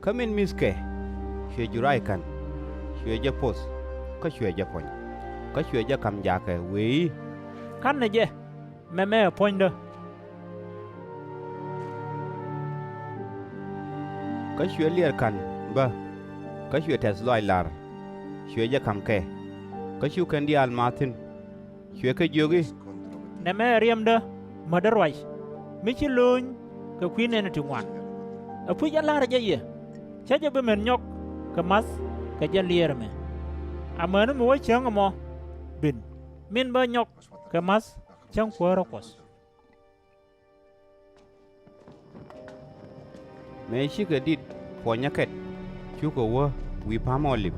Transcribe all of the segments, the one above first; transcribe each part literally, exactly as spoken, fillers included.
Kä min mi̱thkɛ, cuɛ jur rac ka̱n, cuɛ jɛ poth, kä cuɛ jɛ puɔ̱ny. Kä cuɛ jɛ ka̱m jaakɛ, wëë i̱, Ka̱nɛ jɛ, mɛmɛ ɛ puɔ̱nydä. Kä cuɛ liɛɛr ka̱n bä, kä cuɛ tɛ̈th lɔaac lar, cuɛ jɛ ka̱m kɛ. Kä cu kɛn diaal maath thi̱n, cuɛ kɛ jiök i̱, Nɛmɛ ɛ riɛmdä, mätdä ruac, mi ci lo̱ny kɛ kui̱ nɛɛni ti ŋuan. Ɛpuc ɣän la̱rä jɛ yɛ, /cä jɛ bi mën nyɔk kɛ ma̱th kɛ jɛn liɛɛr ɛmɛ. Amäni mi wä cäŋ ɛmɔ, ben, min bä nyɔk kɛ ma̱th cäŋ kuäärä Kuɔth. Mëë cikɛ dit puɔnyä kɛt, cukɛ wä wi̱i̱ pa̱a̱m Ɔlip.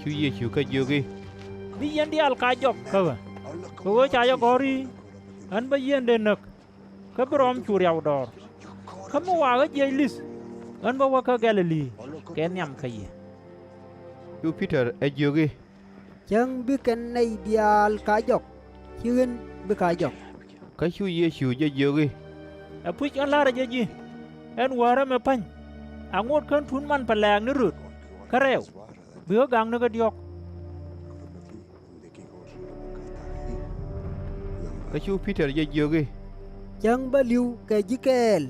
Cu Yecu kɛ jiök i̱, Bi yɛn diaal kɛ jɔk kä ɣä, kɛ ɣöö ca jɛ gɔ̱r i̱, Ɣän bä yieen dee näk, kä bi rɔɔm cu riaw dɔɔr. Kä mi wa ɣä jiɛc li̱th, ɣän bä wä kä Gɛ̈-lɛ-li kɛ nhiam kä yɛ. Cu Pi-tɔr ɛ jiök i̱, Cäŋ bi kɛn nɛy diaal kɛ jɔk, /ci ɣän bi kɛ jɔk. Kä cu Yecu jɛ jiök i̱, Ɛpuc ɣän la̱rä jɛ ji̱, ɛn wäär ɛmɛ pa̱ny, a ŋot /kän tuut manpalɛ̈ɛ̈k ni röt kä rɛɛw, bi ɣä gaŋ ni kä diɔ̱k. Kä cu Pi-tɔr jɛ jiök i̱, Cäŋ bä li̱w kɛ ji̱ kɛɛl,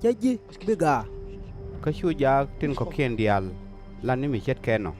/cä ji̱ bi gaak. Kä cu jaak tin kɔ̱kiɛn diaal lat ni mi ce̱tkɛ nɔ.